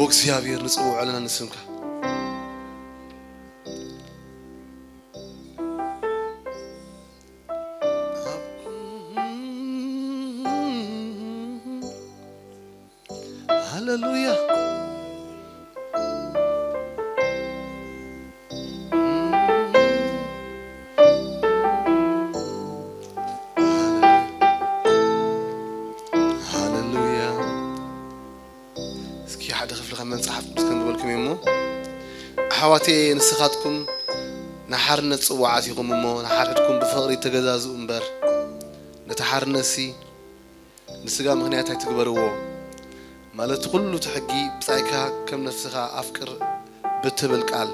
ብእግዚኣብሔር ንጽውዖ ኣለና ንስምካ። ሃሌሉያ። ሃሌሉያ። እስኪ ሓደ ክፍሊ ካብ መጽሓፍ ቅዱስ ከንብበልኩም እየ እሞ፣ ኣሕዋተየ ንስኻትኩም ንሓርነት ጽዋዓት ኢኹም እሞ፣ ንሓድሕድኩም ብፍቕሪ ተገዛዝኡ እምበር፣ ነቲ ሓርነትሲ ንስጋ ምኽንያት ኣይትግበርዎ። ማለት ኩሉ እቲ ሕጊ ብጻይካ ከም ነፍስኻ ኣፍቅር ብትብል ቃል፣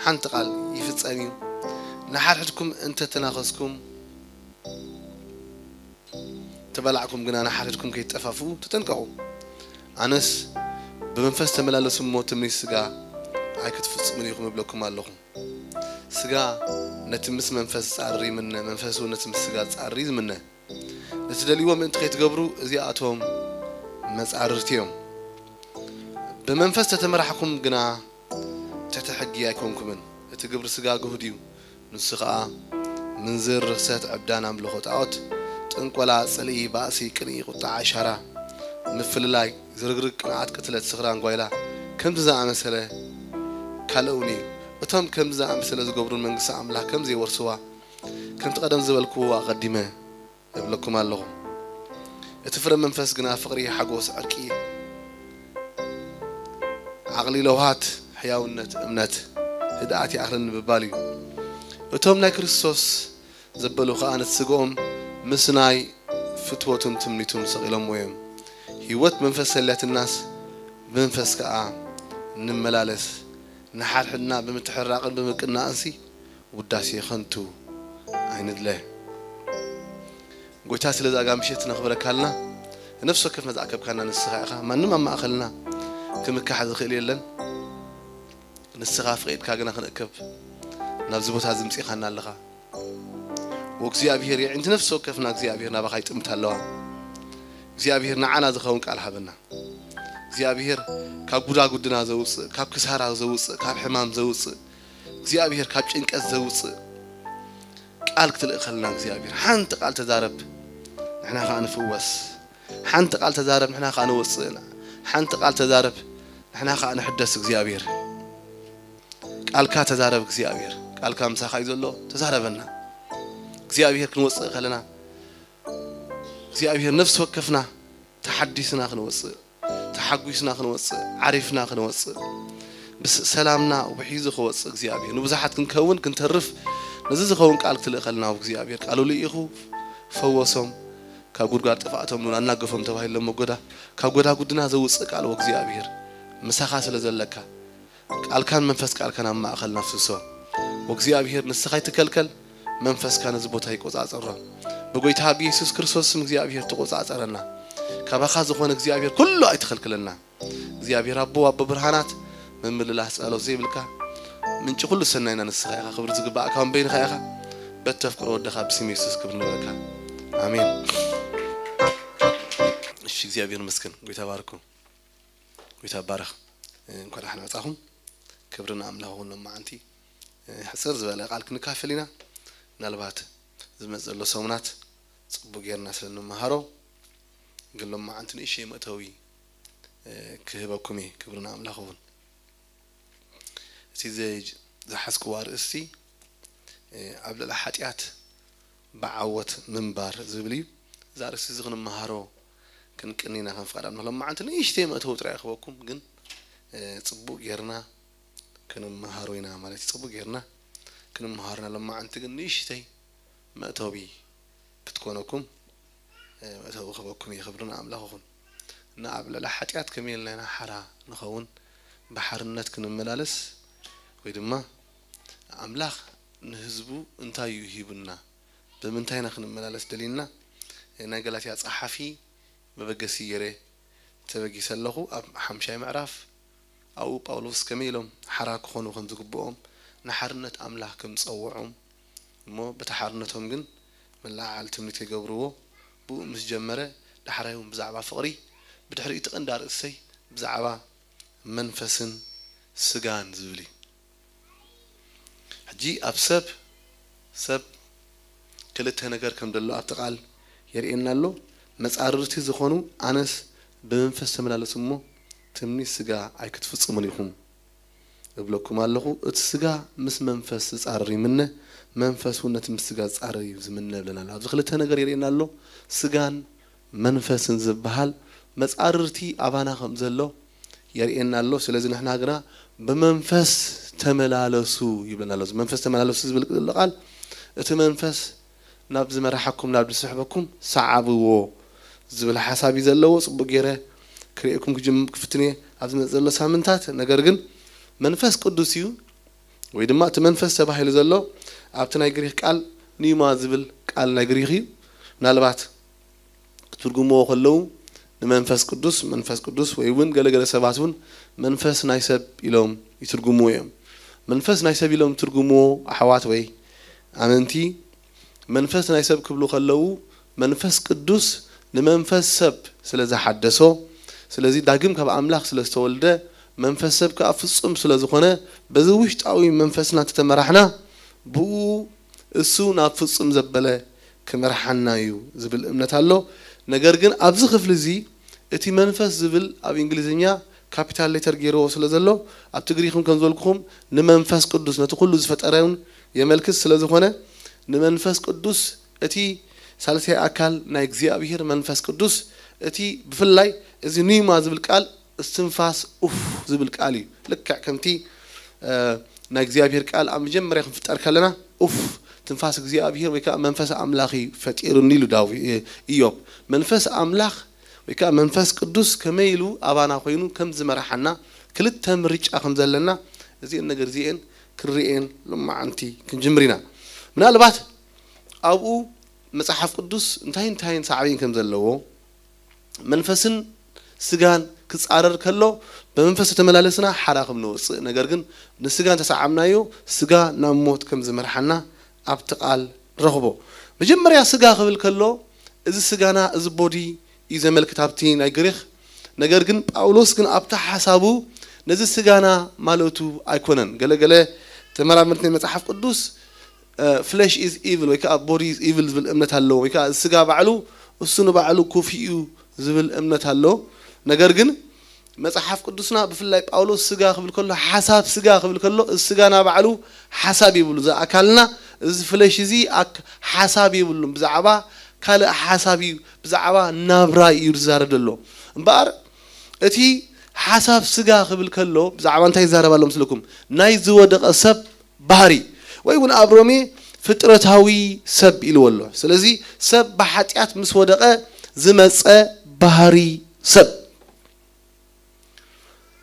ሓንቲ ቃል ይፍጸም እዩ። ንሓድሕድኩም እንተ ተናኸስኩም፣ ተበላዕኩም ግና ንሓድሕድኩም ከይትጠፋፍኡ ተጠንቀቑ። ኣነስ ብመንፈስ ተመላለሱ እሞ ትምኒት ስጋ ኣይክትፍጽሙን ኢኹም እብለኩም ኣለኹ። ስጋ ነቲ ምስ መንፈስ ዝጻረር ይምነ፣ መንፈስ እውን ነቲ ምስ ስጋ ዝጻረር እዩ ዝምነ። ነቲ ደልይዎ ምእንቲ ከይትገብሩ እዚኣቶም መጻርርቲ እዮም። ብመንፈስ ተተመራሕኩም ግና ትሕቲ ሕጊ ኣይኮንኩምን። እቲ ግብሪ ስጋ ግሁድ እዩ። ንሱ ኸኣ ምንዝር፣ ርኽሰት፣ ዕብዳን፣ ኣምልኾ ጣዖት፣ ጥንቆላ፣ ጽልኢ፣ ባእሲ፣ ቅንኢ፣ ቁጥዓ፣ ሻራ፣ ምፍልላይ፣ ዝርግርግ፣ ቅንዓት፣ ቅትለት፣ ስኽራን፣ ጓይላ፣ ከምዚ ዝኣመሰለ ካልእ እውን እዩ። እቶም ከምዚ ዝኣመሰለ ዝገብሩን መንግስቲ ኣምላኽ ከም ዘይወርስዋ፣ ከምቲ ቀደም ዝበልክዎ ኣቐዲመ እብለኩም ኣለኹ። እቲ ፍረ መንፈስ ግና ፍቕሪ፣ ሓጎስ፣ ዕርቂ፣ ዓቕሊ ለውሃት፣ ሕያውነት፣ እምነት፣ ህድኣት ይኣኽለኒ ምባል እዩ። እቶም ናይ ክርስቶስ ዘበሉ ኸኣ ነቲ ስግኦም ምስ ናይ ፍትወቱን ትምኒቱን ሰቒሎምዎ እዮም። ህይወት መንፈስ ሰልያትናስ ብመንፈስ ከኣ ንመላለስ፣ ንሓድሕድና ብምትሕርራቕን ብምቅናእንሲ ውዳሴ ኸንቱ ኣይንድለ። ጎይታ ስለዚ ኣጋ ምሸት ነኽብረካ ኣለና። ነፍሲ ወከፍና ዝኣከብካና ንስኻ ኢኻ። ማንም ኣብ ማእኸልና ክምካሕ ዝኽእል የለን። ንስኻ ፍቒድካ ግና ክንእከብ ናብዚ ቦታ እዚ ምጺኻና ኣለኻ። ወእግዚኣብሔር የዒንቲ ነፍሲ ወከፍና እግዚኣብሔር ናባኻ ይጥምት ኣለዋ። እግዚኣብሔር ንዓና ዝኸውን ቃል ሃበና። እግዚኣብሔር ካብ ጉዳጉድና ዘውፅእ፣ ካብ ክሳራ ዘውፅእ፣ ካብ ሕማም ዘውፅእ፣ እግዚኣብሔር ካብ ጭንቀት ዘውፅእ ቃል ክትልእኸልና እግዚኣብሔር ሓንቲ ቃል ተዛረብ፣ ንሕና ከዓ ንፍወስ። ሓንቲ ቃል ተዛረብ፣ ንሕና ከዓ ንወፅእ። ሓንቲ ቃል ተዛረብ፣ ንሕና ከዓ ንሕደስ። እግዚኣብሔር ቃልካ ተዛረብ። እግዚኣብሔር ቃልካ ምሳኻ እዩ ዘሎ፣ ተዛረበና። እግዚኣብሔር ክንወፅእ ከለና እግዚኣብሔር ነፍሲ ወከፍና ተሓዲስና ክንወፅእ፣ ተሓጒስና ክንወፅእ፣ ዓሪፍና ክንወፅእ፣ ብስ-፣ ሰላምና ውሒዙ ክወፅእ እግዚኣብሔር ንብዙሓት ክንከውን ክንተርፍ ነዚ ዝኸውን ቃል ክትልእኸልና እግዚኣብሔር ቃሉ ልኢኹ ፈወሶም። ካብ ጉድጓድ ጥፍኣቶም እውን ኣናገፎም ተባሂሎም መጎዳ ካብ ጎዳጉድና ዘውፅእ ቃል ወእግዚኣብሔር ምሳኻ ስለ ዘለካ ቃልካን መንፈስ ቃልካን ኣብ ማእኸልና ፍስሶ። ወእግዚኣብሔር ንስኻ ይትከልከል፣ መንፈስካ ነዚ ቦታ ይቆጻጸሮ። ብጎይታ ብኢየሱስ ክርስቶስ ስም እግዚኣብሔር ተቆጻጸረና። ካባኻ ዝኾነ እግዚኣብሔር ኩሉ ኣይትኸልክለና። እግዚኣብሔር ኣቦ፣ ኣቦ ብርሃናት፣ ምምልላስ ጸሎት ዘይብልካ ምንጪ ኩሉ ሰናይና ንስኻ ኢኻ። ክብሪ ዝግባእካ እውን በይንኻ ኢኻ። በተፍቅሮ ወደኻ ብስም የሱስ ክብሪ ንበካ። ኣሜን። እሺ፣ እግዚኣብሔር ይመስገን። ጎይታ ባርኩም። ጎይታ ባረኽ። እንኳዕ ደሓን መጻኹም። ክብሪ ንኣምላኽ ይኹን። ሎማዓንቲ ሕጽር ዝበለ ቃል ክንካፈል ኢና። ምናልባት ዝመጽእ ዘሎ ሰሙናት ጽቡቅ ጌርና ስለ እንመሃሮ፣ ግን ሎማዓንቲ ንእሽተይ መእተዊ ክህበኩም እየ። ክብሪ ንኣምላኽ ይኹን። እቲ ዘ-፣ ዝሓዝክዎ ኣርእስቲ፣ ኣብ ልዕሊ ሓጢኣት ብዓወት ምንባር ዝብል እዩ። እዚ ኣርእስቲ እዚ ክንመሃሮ ክንቅኒ ኢና ከም ፍቓድ ኣምላኽ። ሎማዓንቲ ንእሽተይ መእተዊ ጥራይ ክህበኩም፣ ግን፣ እ፣ ጽቡቕ ጌርና ክንመሃሮ ኢና ማለት እዩ። ጽቡቕ ጌርና ክንመሃሮ ኢና። ሎማዓንቲ ግን ንእሽተይ መእተዊ ክትኮነኩም፣ እ፣ መእተዊ ክህበኩም እየ። ክብሪ ንኣምላኽ ይኹን። እና ኣብ ልዕሊ ሓጢኣት ከመይ ኢልና ኢና ሓራ ንኸውን፣ ብሓርነት ክንመላለስ፣ ወይ ድማ ኣምላኽ ንህዝቡ እንታይ እዩ ሂቡና? ብምንታይ ኢና ክንመላለስ ደሊና? ናይ ገላትያ ጸሓፊ መበገሲ ገይረ ተበጊሰ ኣለኹ። ኣብ ሓምሻይ ምዕራፍ ኣብኡ ጳውሎስ ከመይ ኢሎም ሓራ ክኾኑ ከም ዝግብኦም፣ ንሓርነት ኣምላኽ ከም ዝጸውዖም፣ እሞ በቲ ሓርነቶም ግን መለዓዓሊ ትምኒት ከይገብርዎ፣ ብኡ ምስ ጀመረ፣ ዳሕራይ እውን ብዛዕባ ፍቕሪ፣ ብድሕሪ እቲ ቀንዲ ኣርእስተይ ብዛዕባ መንፈስን ስጋን ዝብል እዩ። ሕጂ ኣብ ሰብ ሰብ ክልተ ነገር ከም ዘሎ ኣብቲ ቃል የርእየና ኣሎ። መጻርርቲ ዝኾኑ ኣነስ ብመንፈስ ተመላለሱ እሞ ትምኒት ስጋ ኣይክትፍጽሙን ኢኹም እብለኩም ኣለኹ። እቲ ስጋ ምስ መንፈስ ዝጻረር ይምነ፣ መንፈስ እውን ነቲ ምስ ስጋ ዝጻረር እዩ ዝምነ እብለና ኣሎ። ኣብዚ ክልተ ነገር የርእየና ኣሎ። ስጋን መንፈስን ዝበሃል መጻርርቲ ኣባና ከም ዘሎ የርእየና ኣሎ። ስለዚ ንሕና ግና ብመንፈስ ተመላለሱ ይብለና ኣሎ። እዚ መንፈስ ተመላለሱ ዝብል ዘሎ ቃል እቲ መንፈስ ናብ ዝመርሓኩም ናብ ዝስሕበኩም ሰዓብዎ ዝብል ሓሳብ እዩ ዘለዎ። ጽቡቅ ገይረ ክርእየኩም ክጅም ክፍትን እየ ኣብዚ መጽእ ዘሎ ሳምንታት። ነገር ግን መንፈስ ቅዱስ እዩ ወይ ድማ እቲ መንፈስ ተባሂሉ ዘሎ ኣብቲ ናይ ግሪክ ቃል ኒማ ዝብል ቃል ናይ ግሪክ እዩ። ምናልባት ክትርጉምዎ ከለዉ ንመንፈስ ቅዱስ መንፈስ ቅዱስ ወይ እውን ገለገለ ሰባት እውን መንፈስ ናይ ሰብ ኢሎም ይትርጉምዎ እዮም። መንፈስ ናይ ሰብ ኢሎም ትርጉምዎ ኣሕዋት ወይ ኣመንቲ መንፈስ ናይ ሰብ ክብሉ ከለዉ መንፈስ ቅዱስ ንመንፈስ ሰብ ስለ ዝሓደሶ፣ ስለዚ ዳግም ካብ ኣምላኽ ስለ ዝተወልደ መንፈስ ሰብ ከኣ ፍጹም ስለ ዝኾነ በዚ ውሽጣዊ መንፈስና እንተተመራሕና ብኡ እሱ ናብ ፍጹም ዘበለ ክመርሓና እዩ ዝብል እምነት ኣሎ። ነገር ግን ኣብዚ ክፍሊ እዚ እቲ መንፈስ ዝብል ኣብ እንግሊዝኛ ካፒታል ሌተር ገይርዎ ስለ ዘሎ ኣብቲ ግሪኽም ከም ዝበልኩኹም ንመንፈስ ቅዱስ ነቲ ኩሉ ዝፈጠረን የመልክት ስለ ዝኾነ ንመንፈስ ቅዱስ እቲ ሳልሳይ ኣካል ናይ እግዚኣብሔር መንፈስ ቅዱስ እቲ ብፍላይ እዚ ኒማ ዝብል ቃል እስትንፋስ ኡፍ ዝብል ቃል እዩ። ልክዕ ከምቲ ናይ እግዚኣብሔር ቃል ኣብ መጀመርያ ክንፍጠር ከለና ኡፍ ትንፋስ እግዚኣብሔር ወይ ከዓ መንፈስ ኣምላኽ እዩ ፈጢሩኒ ኢሉ ዳዊ ኢዮብ። መንፈስ ኣምላኽ ወይ ከዓ መንፈስ ቅዱስ ከመይ ኢሉ ኣባና ኮይኑ ከም ዝመርሓና ክልተ ምርጫ ከም ዘለና እዚአን ነገር እዚአን ክንርእየን ሎማዓንቲ ክንጅምር ኢና። ምናልባት ኣብኡ መጽሓፍ ቅዱስ እንታይ እንታይን ሳዕቤን ከም ዘለዎ መንፈስን ስጋን ክጻረር ከሎ ብመንፈስ ተመላለስና ሓራ ከም ንወጽእ ነገር ግን ንስጋ እንተሰዓምናዮ ስጋ ናብ ሞት ከም ዝመርሓና ኣብቲ ቃል ረኽቦ። መጀመርያ ስጋ ክብል ከሎ እዚ ስጋና እዚ ቦዲ እዩ ዘመልክት ኣብቲ ናይ ግሪክ። ነገር ግን ጳውሎስ ግን ኣብቲ ሓሳቡ ነዚ ስጋና ማለቱ ኣይኮነን። ገለገለ ተመራመርቲ ናይ መጽሓፍ ቅዱስ ፍሌሽ ኢዝ ኢቭል ወይ ከዓ ቦዲ ኢዝ ኢቭል ዝብል እምነት ኣለዎ። ወይ ከዓ ስጋ ባዕሉ እሱ ንባዕሉ ኩፍ እዩ ዝብል እምነት ኣሎ። ነገር ግን መጽሓፍ ቅዱስና ብፍላይ ጳውሎስ ስጋ ክብል ከሎ ሓሳብ ስጋ ክብል ከሎ እዚ ስጋና ባዕሉ ሓሳብ ይብሉ። እዚ ኣካልና እዚ ፍሌሽ እዚ ኣክ- ሓሳብ የብሉን። ብዛዕባ ካልእ ሓሳብ እዩ፣ ብዛዕባ ናብራ እዩ ዝዛረብ ዘሎ። እምበኣር እቲ ሓሳብ ስጋ ክብል ከሎ ብዛዕባ እንታይ ይዛረብ ኣሎ ምስልኩም? ናይ ዝወደቐ ሰብ ባህሪ ወይ እውን ኣብ ሮሜ ፍጥረታዊ ሰብ ኢልዎ ኣሎ። ስለዚ ሰብ ብሓጢኣት ምስ ወደቐ ዝመፀ ባህሪ ሰብ።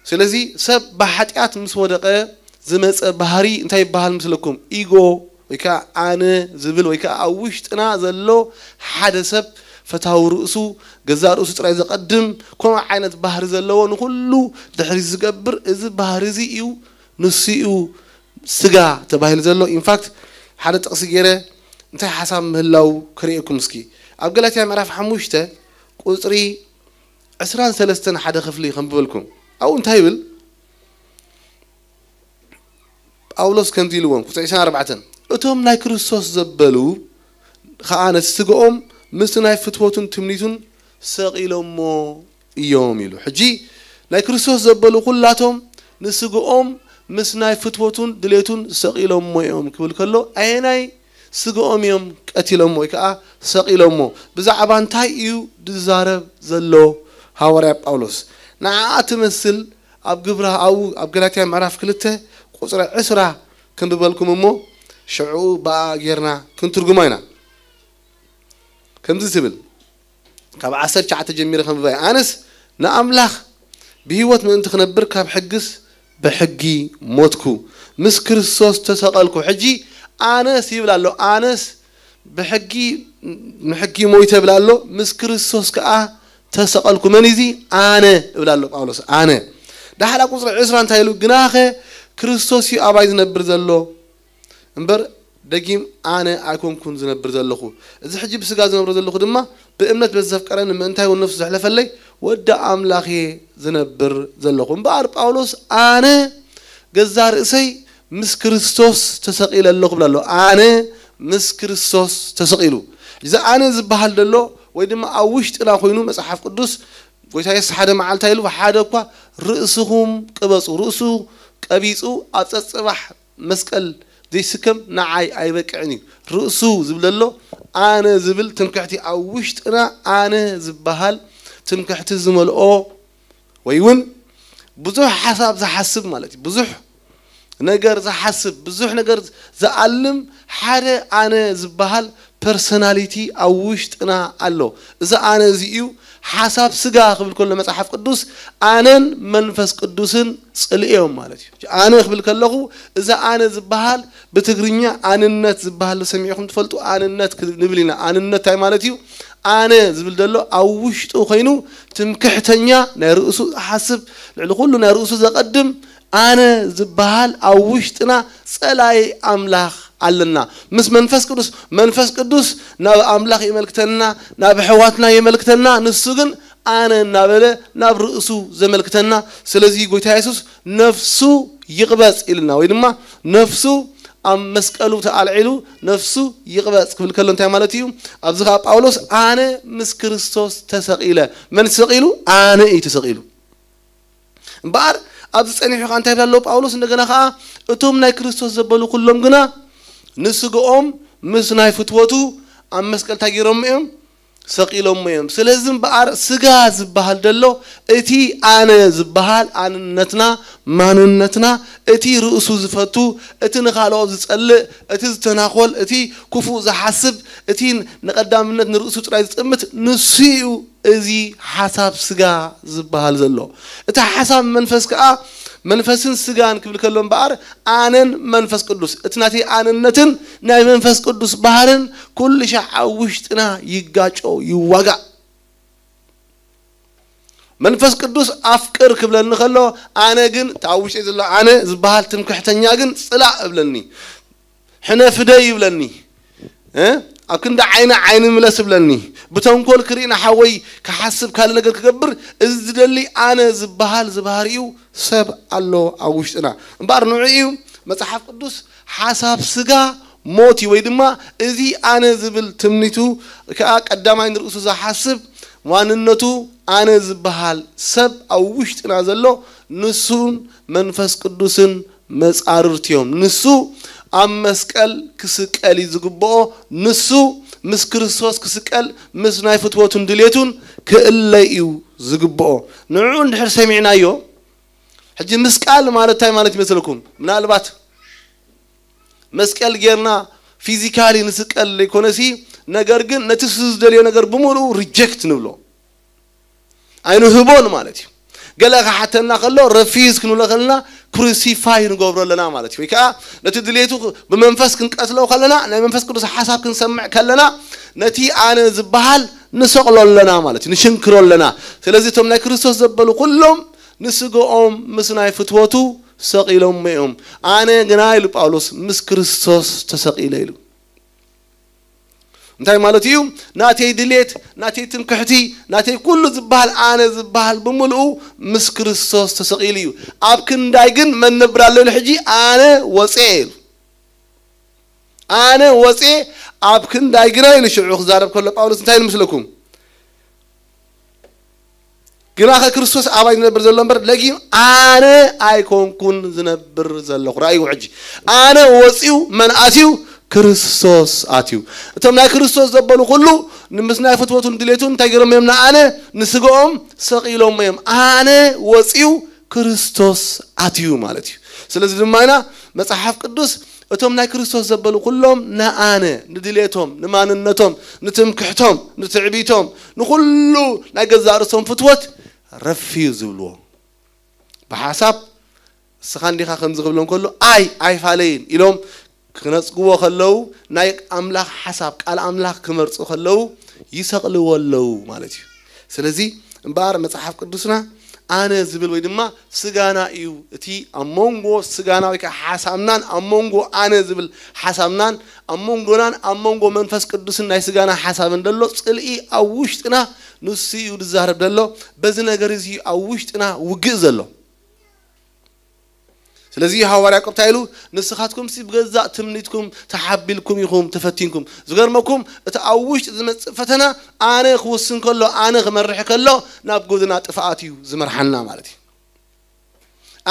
ስለዚ ሰብ ብሓጢኣት ምስ ወደቐ ዝመፀ ባህሪ እንታይ ይበሃል ምስለኩም? ኢጎ ወይ ከዓ ኣነ ዝብል ወይ ከዓ ኣብ ውሽጥና ዘሎ ሓደ ሰብ ፈታዊ ርእሱ ገዛእ ርእሱ ጥራይ ዘቐድም ከምኡ ዓይነት ባህሪ ዘለዎ ንኩሉ ድሕሪ ዝገብር እዚ ባህሪ እዚ እዩ ንሱ እዩ ስጋ ተባሂሉ ዘሎ። ኢንፋክት ሓደ ጥቕሲ ገይረ እንታይ ሓሳብ ምህላው ክርእየኩም እስኪ ኣብ ገላትያ ምዕራፍ ሓሙሽተ ቁፅሪ ዕስራን ሰለስተን ሓደ ክፍሊ ከንብበልኩም። ኣብኡ እንታይ ይብል? ጳውሎስ ከምዚ ኢልዎም ቁፅሪ ዕስራን ኣርባዕተን እቶም ናይ ክርስቶስ ዘበሉ ከዓ ነቲ ስግኦም ምስቲ ናይ ፍትወቱን ትምኒቱን ሰቒሎሞ እዮም ኢሉ። ሕጂ ናይ ክርስቶስ ዘበሉ ኩላቶም ንስግኦም ምስ ናይ ፍትወቱን ድሌቱን ሰቒሎሞ እዮም ክብል ከሎ ኣየናይ ስግኦም እዮም ቀቲሎሞ ወይ ከዓ ሰቒሎሞ? ብዛዕባ እንታይ እዩ ዝዛረብ ዘሎ ሃዋርያ ጳውሎስ? ንዓኣ ትመስል ኣብ ግብራ ኣብኡ ኣብ ገላትያ ምዕራፍ ክልተ ቁፅሪ ዕስራ ክንብበልኩም እሞ ሽዑ ብኣ ጌርና ክንትርጉማ ኢና። ከምዚ ትብል ካብ ዓሰርተ ትሽዓተ ጀሚረ ከንብባ እየ። ኣነስ ንኣምላኽ ብህይወት ምእንቲ ክነብር ካብ ሕግስ ብሕጊ ሞትኩ፣ ምስ ክርስቶስ ተሰቐልኩ። ሕጂ ኣነስ ይብል ኣሎ። ኣነስ ብሕጊ ንሕጊ ሞይተ ይብል ኣሎ፣ ምስ ክርስቶስ ከኣ ተሰቐልኩ። መን እዚ? ኣነ እብል ኣሎ ጳውሎስ። ኣነ ዳሕላ ቁፅሪ ዕስራ እንታይ ኢሉ? ግናኸ ክርስቶስ እዩ ኣባይ ዝነብር ዘሎ እምበር ደጊም ኣነ ኣይኮንኩን ዝነብር ዘለኹ። እዚ ሕጂ ብስጋ ዝነብሮ ዘለኹ ድማ ብእምነት በዚ ዘፍቀረኒ ምእንታይ እውን ነፍሱ ዘሕለፈለይ ወዲ ኣምላኽ እየ ዝነብር ዘለኹ። እምበኣር ጳውሎስ ኣነ ገዛ ርእሰይ ምስ ክርስቶስ ተሰቒለ ኣለኹ ብላ ኣሎ። ኣነ ምስ ክርስቶስ ተሰቒሉ። እዚ ኣነ ዝበሃል ዘሎ ወይ ድማ ኣብ ውሽጥና ኮይኑ መጽሓፍ ቅዱስ ጎይታ የሱስ ሓደ መዓልታ ኢሉ ሓደ እኳ ርእስኹም ቅበጹ። ርእሱ ቀቢጹ ኣብ ጸጽባሕ መስቀል ዘይስከም ንዓይ ኣይበቅዕን እዩ። ርእሱ ዝብል ዘሎ ኣነ ዝብል ትምክሕቲ ኣብ ውሽጥና ኣነ ዝበሃል ትምክሕቲ ዝመልኦ ወይ እውን ብዙሕ ሓሳብ ዝሓስብ ማለት እዩ። ብዙሕ ነገር ዝሓስብ ብዙሕ ነገር ዝኣልም ሓደ ኣነ ዝበሃል ፐርሶናሊቲ ኣብ ውሽጥና ኣሎ። እዚ ኣነ እዚ እዩ ሓሳብ ስጋ ክብል ከሎ መጽሓፍ ቅዱስ ኣነን መንፈስ ቅዱስን ጽልእዮም ማለት እዩ። ኣነ ክብል ከለኹ እዚ ኣነ ዝበሃል ብትግርኛ ኣንነት ዝበሃል ሰሚዕኹም ትፈልጡ? ኣንነት ክብል ንብል ኢና። ኣንነት እንታይ ማለት እዩ? ኣነ ዝብል ዘሎ ኣብ ውሽጡ ኮይኑ ትምክሕተኛ ናይ ርእሱ ዝሓስብ ልዕሊ ኩሉ ናይ ርእሱ ዘቐድም ኣነ ዝበሃል ኣብ ውሽጥና ጸላይ ኣምላኽ ኣለና። ምስ መንፈስ ቅዱስ መንፈስ ቅዱስ ናብ ኣምላኽ የመልክተና፣ ናብ ኣሕዋትና የመልክተና። ንሱ ግን ኣነ እናበለ ናብ ርእሱ ዘመልክተና። ስለዚ ጎይታ የሱስ ነፍሱ ይቕበጽ ኢልና ወይ ድማ ነፍሱ ኣብ መስቀሉ ተኣልዒሉ ነፍሱ ይቕበጽ ክብል ከሎ እንታይ ማለት እዩ? ኣብዚ ኸዓ ጳውሎስ ኣነ ምስ ክርስቶስ ተሰቒለ። መን ተሰቒሉ? ኣነ እዩ ተሰቒሉ። እምበኣር ኣብዚ ጸኒሑ ኸዓ እንታይ ይብል ኣሎ ጳውሎስ? እንደገና ኸዓ እቶም ናይ ክርስቶስ ዘበሉ ኩሎም ግና ንስግኦም ምስ ናይ ፍትወቱ ኣብ መስቀል እንታይ ገይሮም እዮም? ሰቒሎሞ እዮም። ስለዚ እምበኣር ስጋ ዝበሃል ደሎ እቲ ኣነ ዝበሃል ኣንነትና ማንነትና እቲ ርእሱ ዝፈቱ እቲ ንኻልኦ ዝጸልእ እቲ ዝተናኾል እቲ ክፉእ ዝሓስብ እቲ ንቐዳምነት ንርእሱ ጥራይ ዝጥምት ንሱ እዩ። እዚ ሓሳብ ስጋ ዝበሃል ዘሎ እቲ ሓሳብ መንፈስ ከኣ መንፈስን ስጋን ክብል ከሎ እምበኣር ኣነን መንፈስ ቅዱስ እቲ ናተይ ኣንነትን ናይ መንፈስ ቅዱስ ባህርን ኩሉ ሻዕ ኣብ ውሽጥና ይጋጮ ይዋጋእ። መንፈስ ቅዱስ ኣፍቅር ክብለኒ ከሎ ኣነ ግን እቲ ኣብ ውሽጢ ዘሎ ኣነ ዝበሃል ትምክሕተኛ ግን ጽላእ እብለኒ። ሕነ ፍደይ ይብለኒ። ኣብ ክንዲ ዓይኒ ዓይኒ ምለስ እብለኒ። ብተንኮል ክርኢ ንሓወይ ክሓስብ ካልእ ነገር ክገብር እዚ ዝደሊ ኣነ ዝበሃል ዝባህሪኡ ሰብ ኣሎ ኣብ ውሽጥና። እምበኣር ንዑ እዩ መጽሓፍ ቅዱስ ሓሳብ ስጋ ሞት እዩ ወይ ድማ እዚ ኣነ ዝብል ትምኒቱ ከኣ ቀዳማይ ንርእሱ ዝሓስብ ማንነቱ ኣነ ዝበሃል ሰብ ኣብ ውሽጥና ዘሎ ንሱን መንፈስ ቅዱስን መጻርርቲ እዮም። ንሱ ኣብ መስቀል ክስቀል እዩ ዝግብኦ። ንሱ ምስ ክርስቶስ ክስቀል ምስ ናይ ፍትወቱን ድሌቱን ክእለይ እዩ ዝግብኦ። ንዕኡ እንድሕር ሰሚዕናዮ ሕጂ ምስቃል ማለት እንታይ ማለት ይመስለኩም? ምናልባት መስቀል ጌርና ፊዚካሊ ንስቀል ዘይኮነሲ ነገር ግን ነቲ እሱ ዝደልዮ ነገር ብምሉኡ ሪጀክት ንብሎ ኣይንህቦን ማለት እዩ። ገለ ክሓተና ከሎ ረፊዝ ክንብሎ ከለና ክሩሲፋይ ንገብሮ ኣለና ማለት እዩ። ወይ ከዓ ነቲ ድሌቱ ብመንፈስ ክንቀትሎ ከለና ናይ መንፈስ ቅዱስ ሓሳብ ክንሰምዕ ከለና ነቲ ኣነ ዝበሃል ንሰቕሎ ኣለና ማለት እዩ፣ ንሽንክሮ ኣለና። ስለዚ እቶም ናይ ክርስቶስ ዘበሉ ኩሎም ንስግኦም ምስ ናይ ፍትወቱ ሰቒሎሞ እዮም። ኣነ ግና ኢሉ ጳውሎስ ምስ ክርስቶስ ተሰቒለ ኢሉ። እንታይ ማለት እዩ? ናተይ ድሌት፣ ናተይ ትምክሕቲ፣ ናተይ ኩሉ ዝበሃል ኣነ ዝበሃል ብምልኡ ምስ ክርስቶስ ተሰቒሉ እዩ። ኣብ ክንዳይ ግን መን ነብር ኣሎ ኢሉ ሕጂ ኣነ ወፅኤ ኢሉ። ኣነ ወፅኤ ኣብ ክንዳይ ግና ኢሉ ሽዑ ክዛረብ ከሎ ጳውሎስ እንታይ ኢሉ ምስለኩም? ግናኸ ክርስቶስ ኣባይ ዝነብር ዘሎ እምበር ለጊም ኣነ ኣይኮንኩን ዝነብር ዘለኹ። ራእይዎ ሕጂ ኣነ ወፂኡ መን ኣትዩ? ክርስቶስ ኣትዩ። እቶም ናይ ክርስቶስ ዘበሉ ኩሉ ንምስ ናይ ፍትወቱን ድሌቱን እንታይ ገይሮም እዮም? ንኣነ ንስግኦም ሰቒሎም እዮም። ኣነ ወፂኡ ክርስቶስ ኣትዩ ማለት እዩ። ስለዚ ድማ ኢና መጽሓፍ ቅዱስ እቶም ናይ ክርስቶስ ዘበሉ ኩሎም ንኣነ ንድሌቶም ንማንነቶም ንትምክሕቶም ንትዕቢቶም ንኹሉ ናይ ገዛእ ርእሶም ፍትወት ረፍዩ ዝብልዎ። ብሓሳብ እስኻ እንዲኻ ከምዚ ክብሎም ከሎ ኣይ ኣይፋለይን ኢሎም ክነጽግዎ ከለዉ ናይ ኣምላኽ ሓሳብ ቃል ኣምላኽ ክመርጹ ከለዉ ይሰቕልዎ ኣለዉ ማለት እዩ። ስለዚ እምበኣር መጽሓፍ ቅዱስና ኣነ ዝብል ወይ ድማ ስጋና እዩ። እቲ ኣብ መንጎ ስጋና ወይ ከዓ ሓሳብናን ኣብ መንጎ ኣነ ዝብል ሓሳብናን ኣብ መንጎናን ኣብ መንጎ መንፈስ ቅዱስን ናይ ስጋና ሓሳብን ዘሎ ጽልኢ ኣብ ውሽጥና ንሱ እዩ ዝዛረብ ዘሎ። በዚ ነገር እዚ ኣብ ውሽጥና ውግእ ዘሎ። ስለዚ ሃዋርያ ቆብታ ኢሉ፣ ንስኻትኩም ሲ ብገዛእ ትምኒትኩም ተሓቢልኩም ኢኹም ተፈቲንኩም። ዝገርመኩም እቲ ኣብ ውሽጢ ዝመጽእ ፈተና ኣነ ክውስን ከሎ ኣነ ክመርሕ ከሎ ናብ ጎደና ጥፍኣት እዩ ዝመርሓና ማለት እዩ።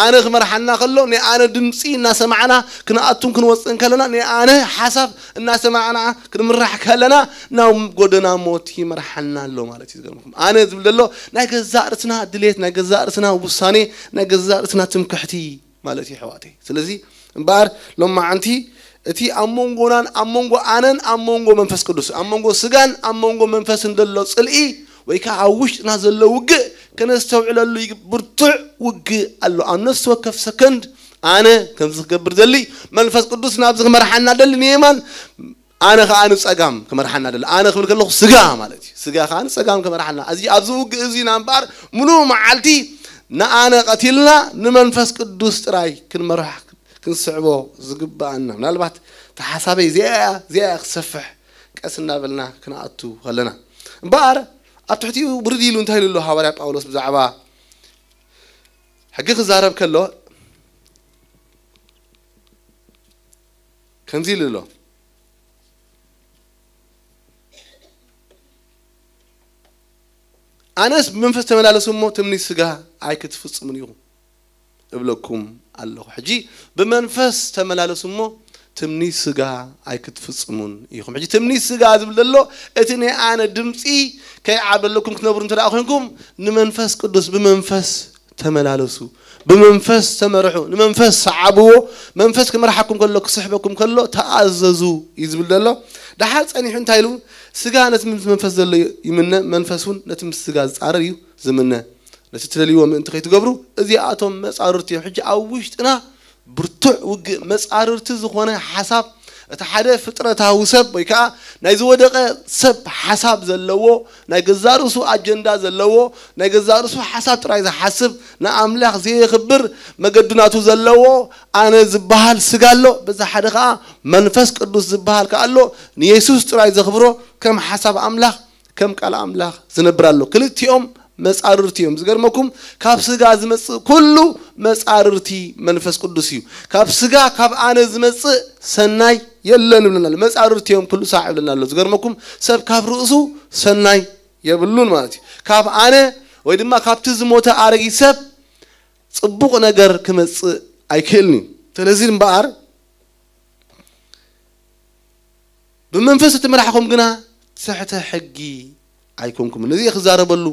ኣነ ክመርሓና ከሎ ናይ ኣነ ድምፂ እናሰማዕና ክንኣቱን ክንወፅእን ከለና ናይ ኣነ ሓሳብ እናሰማዕና ክንምራሕ ከለና ናብ ጎደና ሞት ይመርሓና ኣሎ ማለት እዩ። ዝገርመኩም ኣነ ዝብል ዘሎ ናይ ገዛእ ርእስና ድሌት ናይ ገዛእ ርእስና ውሳኔ ናይ ገዛእ ርእስና ትምክሕቲ ማለት እዩ ኣሕዋተይ። ስለዚ እምበኣር ሎማዓንቲ እቲ ኣብ መንጎናን ኣብ መንጎ ኣነን ኣብ መንጎ መንፈስ ቅዱስ ኣብ መንጎ ስጋን ኣብ መንጎ መንፈስን ዘሎ ፅልኢ ወይ ከዓ ኣብ ውሽጥና ዘሎ ውግእ ከነስተውዕለሉ ይግ- ብርቱዕ ውግእ ኣሎ ኣብ ነፍሲ ወከፍ ሰከንድ። ኣነ ከምዚ ክገብር ደሊ መንፈስ ቅዱስ ናብዚ ክመርሓና ደሊ ንየማን ኣነ ከዓ ንፀጋም ክመርሓና ደሊ ኣነ ክብል ከለኹ ስጋ ማለት እዩ። ስጋ ከዓ ንፀጋም ክመርሓና እዚ ኣብዚ ውግእ እዚ ኢና እምበኣር ምሉእ መዓልቲ ንኣነ ቀቲልና ንመንፈስ ቅዱስ ጥራይ ክንመርሕ ክንስዕቦ ዝግብኣና ምናልባት ተሓሳበይ እዚኣ እያ እዚኣ እያ ክትሰፍሕ ቀስ እናበልና ክንኣቱ ከለና እምበኣር ኣብ ትሕቲኡ ብርድ ኢሉ እንታይ ኢሉ ኣሎ ሃዋርያ ጳውሎስ ብዛዕባ ሕጊ ክዛረብ ከሎ ከምዚ ኢሉ ኣሎ። ኣነስ ብመንፈስ ተመላለሱ እሞ ትምኒት ስጋ ኣይክትፍጽሙን ኢኹም እብለኩም ኣለኹ። ሕጂ ብመንፈስ ተመላለሱ እሞ ትምኒት ስጋ ኣይክትፍጽሙን ኢኹም። ሕጂ ትምኒት ስጋ ዝብል ዘሎ እቲ ናይ ኣነ ድምፂ ከይዓበለኩም ክትነብሩ እንተ ደኣ ኮንኩም ንመንፈስ ቅዱስ ብመንፈስ ተመላለሱ፣ ብመንፈስ ተመርሑ፣ ንመንፈስ ሰዓብዎ። መንፈስ ክመርሓኩም ከሎ ክስሕበኩም ከሎ ተኣዘዙ እዩ ዝብል ዘሎ። ደሓር ጸኒሑ እንታይ ኢሉ? ስጋ ነቲ ምስ መንፈስ ዘሎ ይምነ፣ መንፈስ እውን ነቲ ምስ ስጋ ዝጻረር እዩ ዝምነ። ነቲ ትደልይዎ ምእንቲ ከይትገብሩ እዚኣቶም መጻርርቲ እዮም። ሕጂ ኣብ ውሽጥና ብርቱዕ ውግእ መጻርርቲ ዝኾነ ሓሳብ እቲ ሓደ ፍጥረታዊ ሰብ ወይ ከዓ ናይ ዝወደቐ ሰብ ሓሳብ ዘለዎ ናይ ገዛ ርእሱ ኣጀንዳ ዘለዎ ናይ ገዛ ርእሱ ሓሳብ ጥራይ ዝሓስብ ንኣምላኽ ዘየኽብር መገድናቱ ዘለዎ ኣነ ዝበሃል ስጋ ኣሎ። በዛ ሓደ ከዓ መንፈስ ቅዱስ ዝበሃል ከዓ ኣሎ። ንየሱስ ጥራይ ዘኽብሮ ከም ሓሳብ ኣምላኽ ከም ቃል ኣምላኽ ዝነብር ኣሎ። ክልቲኦም መጻርርቲ እዮም። ዝገርመኩም ካብ ስጋ ዝመጽእ ኩሉ መጻርርቲ መንፈስ ቅዱስ እዩ። ካብ ስጋ ካብ ኣነ ዝመጽእ ሰናይ የለን ይብለና ኣሎ። መጻርርቲ እዮም ኩሉ ሳዕ ይብለና ኣሎ። ዝገርመኩም ሰብ ካብ ርእሱ ሰናይ የብሉን ማለት እዩ። ካብ ኣነ ወይ ድማ ካብቲ ዝሞተ ኣረጊት ሰብ ጽቡቕ ነገር ክመጽእ ኣይክእልን እዩ። ስለዚ እምበኣር ብመንፈስ እትመራሕኹም ግና ትሕተ ሕጊ ኣይኮንኩምን። ነዚ ክዛረበሉ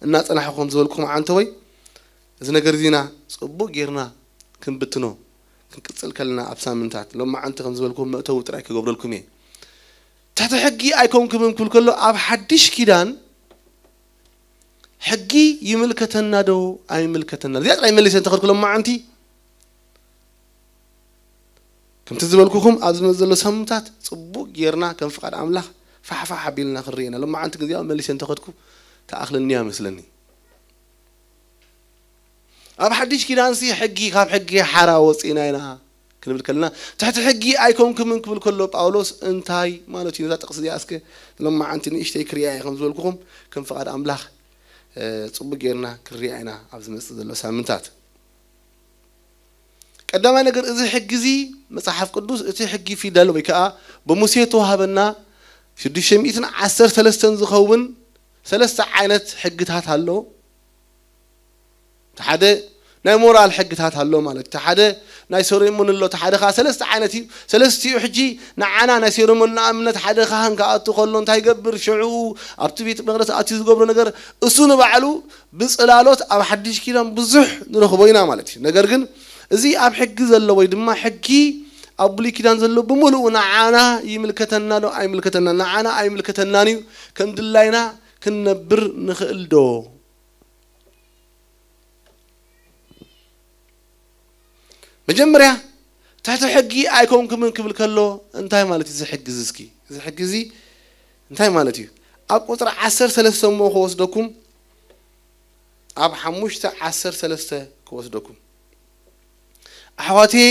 እናጸናሕኹ ከም ዝበልኩኹም ዓንተወይ እዚ ነገር እዚና ጽቡቕ ጌርና ክንብትኖ ክንቅጽል ከለና ኣብ ሳምንታት ሎማዓንቲ ከም ዝበልኩም መእተዊ ጥራይ ክገብረልኩም እየ። ትሕቲ ሕጊ ኣይኮንኩምን ክብል ከሎ ኣብ ሓድሽ ኪዳን ሕጊ ይምልከተና ዶ ኣይምልከተና? እዚኣ ጥራይ መሊሰ እንተኸድኩ ሎማዓንቲ ከምቲ ዝበልኩኹም ኣብ ዝመጽእ ዘሎ ሳምንታት ጽቡቕ ጌርና ከም ፍቓድ ኣምላኽ ፋሕፋሕ ኣቢልና ክንርኢ ኢና። ሎማዓንቲ ግን እዚኣ መሊሰ እንተኸድኩ ትኣኽለኒ እያ መስለኒ። ኣብ ሓድሽ ኪዳንሲ ሕጊ ካብ ሕጊ ሓራ ወፂእና ኢና ክንብል ከለና ትሕቲ ሕጊ ኣይኮንኩምን ክብል ከሎ ጳውሎስ እንታይ ማለት እዩ? ነዛ ጥቕሲ እዚኣ እስከ ሎማዓንቲ ንእሽተይ ክሪኣ እየ ከም ዝበልኩኹም ከም ፍቓድ ኣምላኽ እ፣ ጽቡቕ ጌርና ክንሪኣ ኢና ኣብ ዝመጽእ ዘሎ ሳምንታት። ቀዳማይ ነገር እዚ ሕጊ እዚ መጽሓፍ ቅዱስ እቲ ሕጊ ፊደል ወይ ከዓ ብሙሴ ተዋህበና ሽዱሽተ ሚእትን ዓሰርተ ሰለስተን ዝኸውን ሰለስተ ዓይነት ሕግታት ኣሎ። እቲ ሓደ ናይ ሞራል ሕግታት ኣሎ ማለት እቲ ሓደ ናይ ሰሬሞን ኣሎ እቲ ሓደ ከዓ ሰለስተ ዓይነት እዩ። ሰለስቲኡ ሕጂ ንዓና ናይ ሰሬሞን ንኣብነት ሓደ ካህን ክኣቱ ከሎ እንታይ ይገብር ሽዑ ኣብቲ ቤት መቅደስ ኣትዩ ዝገብሮ ነገር እሱ ንባዕሉ ብጽላሎት ኣብ ሓድሽ ኪዳን ብዙሕ ንረኽቦ ኢና ማለት እዩ። ነገር ግን እዚ ኣብ ሕጊ ዘሎ ወይ ድማ ሕጊ ኣብ ብሉይ ኪዳን ዘሎ ብምሉኡ ንዓና ይምልከተና ዶ ኣይምልከተና? ንዓና ኣይምልከተናን እዩ። ከም ድላይና ክንነብር ንኽእል ዶ? መጀመርያ ትሕቲ ሕጊ ኣይኮንኩምን ክብል ከሎ እንታይ ማለት እዩ? እዚ ሕጊ እዚ እስኪ እዚ ሕጊ እዚ እንታይ ማለት እዩ? ኣብ ቁፅሪ ዓሰርተ ሰለስተ እሞ ክወስደኩም ኣብ ሓሙሽተ ዓሰርተ ሰለስተ ክወስደኩም። ኣሕዋትየ፣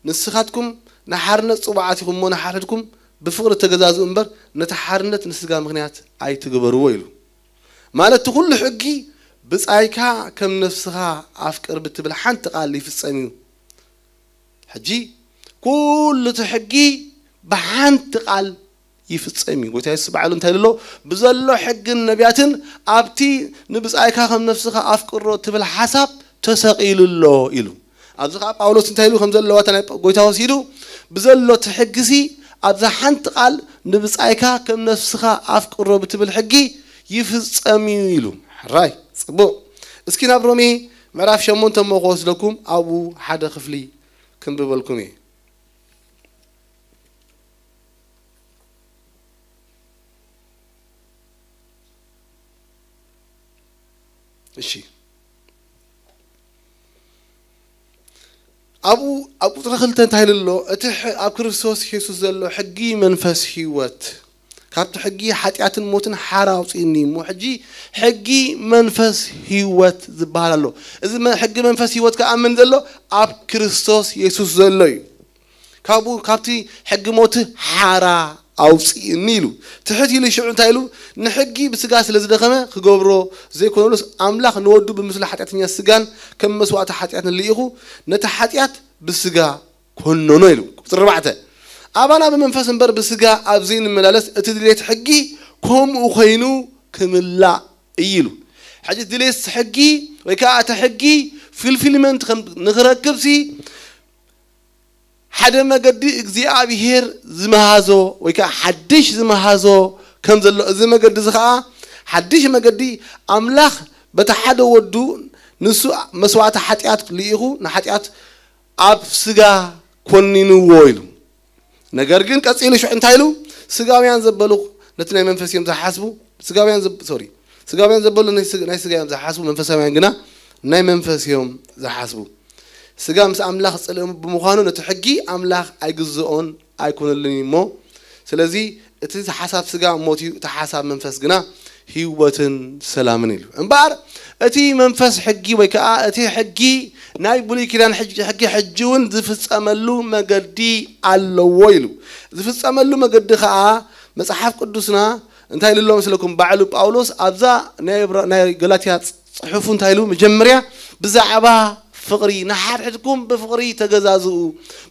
ንስኻትኩም ንሓርነት ጽቡዓት ኢኹም እሞ፣ ንሓድሕድኩም ብፍቕሪ ተገዛዝኡ እምበር፣ ነቲ ሓርነት ንስጋ ምኽንያት ኣይትግበርዎ ኢሉ። ማለት፣ እቲ ኩሉ ሕጊ፣ "ብጻይካ ከም ነፍስኻ ኣፍቅር" ብትብል ሓንቲ ቃል ይፍጸም እዩ። ሕጂ፣ ኩሉ እቲ ሕጊ ብሓንቲ ቃል ይፍጸም እዩ። ጎይታ የሱስ ባዕሉ እንታይ ኢሉ ኣሎ? ብዘሎ ሕግን ነቢያትን ኣብቲ "ንብጻይካ ከም ነፍስኻ ኣፍቅሮ" ትብል ሓሳብ ተሰቒሉ ኣሎ ኢሉ። ኣብዚ ኸዓ ጳውሎስ እንታይ ኢሉ ከም ዘለዋ እታ ናይ ጎይታ ወሲዱ፣ ብዘሎ እቲ ሕግሲ ኣብዛ ሓንቲ ቃል "ንብጻይካ ከም ነፍስኻ ኣፍቅሮ" ብትብል ሕጊ ይፍጸም እዩ ኢሉ። ሕራይ፣ ጽቡቕ። እስኪ ናብ ሮሜ ምዕራፍ ሸሞንተ እሞ ክወስደኩም፣ ኣብኡ ሓደ ክፍሊ ክንብበልኩም እየ። እሺ። ኣብኡ ኣብ ቁጽሪ ክልተ እንታይ ኢሉ ኣሎ? እቲ ሕ-፣ ኣብ ክርስቶስ የሱስ ዘሎ ሕጊ መንፈስ ህይወት፣ ካብቲ ሕጊ ሓጢኣትን ሞትን ሓራ ኣውጽእኒ እሞ፣ ሕጂ ሕጊ መንፈስ ህይወት ዝበሃል ኣሎ። እዚ መ-፣ ሕጊ መንፈስ ህይወት ከኣ መን ዘሎ? ኣብ ክርስቶስ የሱስ ዘሎ እዩ። ካብኡ፣ ካብቲ ሕጊ ሞት ሓራ ኣውጽእኒ ኢሉ። ትሕት ኢሉ ሽዑ እንታይ ኢሉ? ንሕጊ ብስጋ ስለ ዝደኸመ ክገብሮ ዘይኮነሉስ፣ ኣምላኽ ንወዱ ብምስሊ ሓጢኣተኛ ስጋን ከም መስዋእቲ ሓጢኣትን ልኢኹ፣ ነቲ ሓጢኣት ብስጋ ኮነኖ ኢሉ። ቁጽሪ ኣርባዕተ፣ ኣባና ብመንፈስ እምበር ብስጋ ኣብ ዘይንመላለስ፣ እቲ ድሌት ሕጊ ከምኡ ኮይኑ ክምላእ እዩ ኢሉ። ሕጂ ድሌት ሕጊ ወይ ከኣ እቲ ሕጊ ፊልፊልመንት ከም ንኽረክብሲ፣ ሓደ መገዲ እግዚኣብሄር ዝመሃዞ ወይ ከኣ ሓድሽ ዝመሃዞ ከም ዘሎ፣ እዚ መገዲ እዚ ከኣ ሓድሽ መገዲ፣ ኣምላኽ በቲ ሓደ ወዱ ንሱ መስዋእቲ ሓጢኣት ልኢኹ ንሓጢኣት ኣብ ስጋ ኮኒንዎ ኢሉ። ነገር ግን ቀጺሉ ሽዑ እንታይ ኢሉ? ስጋውያን ዘበሉ ነቲ ናይ መንፈስ እዮም ዝሓስቡ፣ ስጋውያን ዘብ-፣ ሶሪ፣ ስጋውያን ዘበሉ ናይ ስጋ፣ ናይ ስጋ እዮም ዝሓስቡ፣ መንፈሳውያን ግና ናይ መንፈስ እዮም ዝሓስቡ። ስጋ ምስ ኣምላኽ ጽልኢ ብምዃኑ ነቲ ሕጊ ኣምላኽ ኣይግዝኦን ኣይኮነሉን እዩ እሞ፣ ስለዚ እቲ ሓሳብ ስጋ ሞት እዩ፣ እቲ ሓሳብ መንፈስ ግና ህይወትን ሰላምን ኢሉ። እምበኣር እቲ መንፈስ ሕጊ ወይ ከኣ እቲ ሕጊ ናይ ብሉይ ኪዳን ሕጅ-፣ ሕጊ ሕጂ እውን ዝፍጸመሉ መገዲ ኣለዎ ኢሉ። ዝፍጸመሉ መገዲ ከኣ መጽሓፍ ቅዱስና እንታይ ኢሉ ኣሎ መስለኩም? ባዕሉ ጳውሎስ ኣብዛ ናይ ብራ-፣ ናይ ገላትያ ጽ-፣ ጽሑፉ እንታይ ኢሉ? መጀመርያ ብዛዕባ ፍቕሪ፣ "ንሓድሕድኩም ብፍቕሪ ተገዛዝኡ፣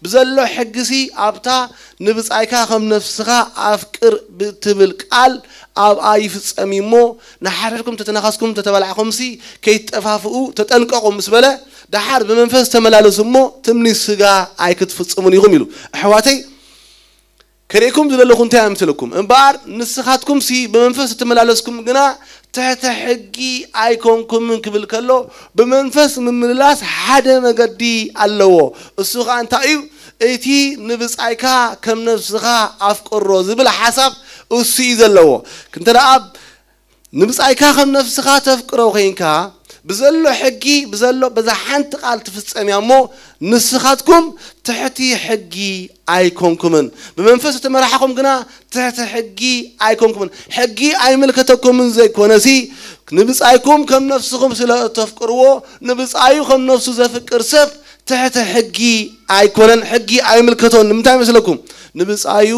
ብዘሎ ሕግሲ ኣብታ ንብጻይካ ከም ነፍስኻ ኣፍቅር ብትብል ቃል ኣብኣ ይፍጸም እዩ እሞ፣ ንሓድሕድኩም ተተናኸስኩም ተተባላዕኹምሲ ከይትጠፋፍኡ ተጠንቀቑ" ምስ በለ፣ ደሓር ብመንፈስ ተመላለሱ እሞ ትምኒት ስጋ ኣይክትፍጽሙን ኢኹም ኢሉ። ኣሕዋተይ፣ ከርእየኩም ዝደለኹ እንታይ እየ ምስለኩም? እምበኣር ንስኻትኩምሲ ብመንፈስ እተመላለስኩም ግና ትሕቲ ሕጊ ኣይኮንኩምን ክብል ከሎ፣ ብመንፈስ ምምልላስ ሓደ መገዲ ኣለዎ። እሱ ኸኣ እንታይ እዩ? እቲ "ንብጻይካ ከም ነፍስኻ ኣፍቅሮ" ዝብል ሓሳብ እሱ እዩ ዘለዎ። እንተ ደኣ ንብጻይካ ከም ነፍስኻ ተፍቅሮ ኾይንካ፣ ብዘሎ ሕጊ፣ ብዘሎ በዛ ሓንቲ ቃል ትፍጸም እያ እሞ፣ ንስኻትኩም ትሕቲ ሕጊ ኣይኮንኩምን። ብመንፈስ እተመራሕኹም ግና ትሕቲ ሕጊ ኣይኮንኩምን። ሕጊ ኣይምልከተኩምን ዘይኮነሲ፣ ንብጻይኩም ከም ነፍስኹም ስለ እተፍቅርዎ፣ ንብጻዩ ከም ነፍሱ ዘፍቅር ሰብ ትሕቲ ሕጊ ኣይኮነን፣ ሕጊ ኣይምልከቶን። ንምንታይ መስለኩም? ንብጻዩ